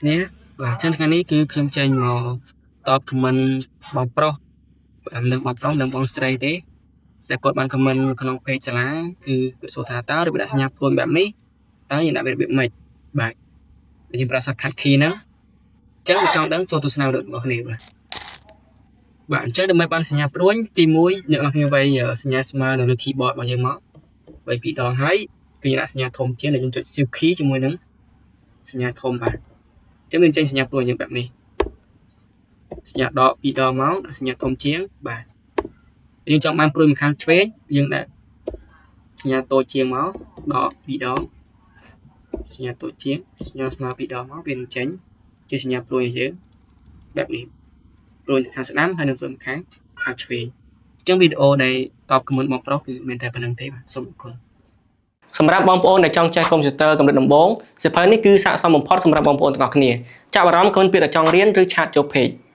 គ្នាបាទអញ្ចឹងថ្ងៃនេះគឺខ្ញុំចេញមកតប comment បងប្រុសបាទនឹងបងប្រុសនិងបងស្រីទេតែគាត់បាន comment ក្នុង page សាលាគឺគាត់សួរថាតើរបៀបដាក់សញ្ញាព្រួញបែបនេះតើយើងដាក់វារបៀបម៉េចបាទយើងប្រើ shortcut key ហ្នឹងអញ្ចឹងបើចង់ដឹងចូលទស្សនាវីដេអូរបស់គ្នាបាទបាទអញ្ចឹងដើម្បីបានសញ្ញាព្រួញទី1អ្នកនរគ្នាវាយសញ្ញាស្មើនៅលើ keyboard របស់យើងមកវាយពីរដងហើយគឺយើងដាក់សញ្ញាធំជាងដែលយើងចុច shift key ជាមួយនឹងសញ្ញាធំបាទអញ្ចឹងវាចេញសញ្ញាព្រួញយើងបែបនេះសញ្ញាដកពីរដងមកដាក់សញ្ញាធំជាងបាទយើងចង់បានព្រួញម្ខាងឆ្វេងយើងដាក់សញ្ញាតូចជាងមកដកពីរដងសញ្ញាតូចជាងសញ្ញាស្មើពីរដងមកវានឹងចេញជាសញ្ញាព្រួញឲ្យយើងបែបនេះព្រួញទៅខាងស្ដាំហើយនិងព្រួញខាងខាងឆ្វេងអញ្ចឹងវីដេអូដែលតប comment បងប្រុសគឺមានតែប៉ុណ្ណឹងទេបាទសូមអរគុណ សម្រាប់បងប្អូនដែលចង់ចេះកុំព្យូទ័រកម្រិតដំបូងសៀវភៅនេះគឺស័ក្តិសមបំផុតសម្រាប់បងប្អូនទាំងអស់គ្នាចាប់អារម្មណ៍comment ពាក្យថាចង់រៀនឬ chat ចូល page។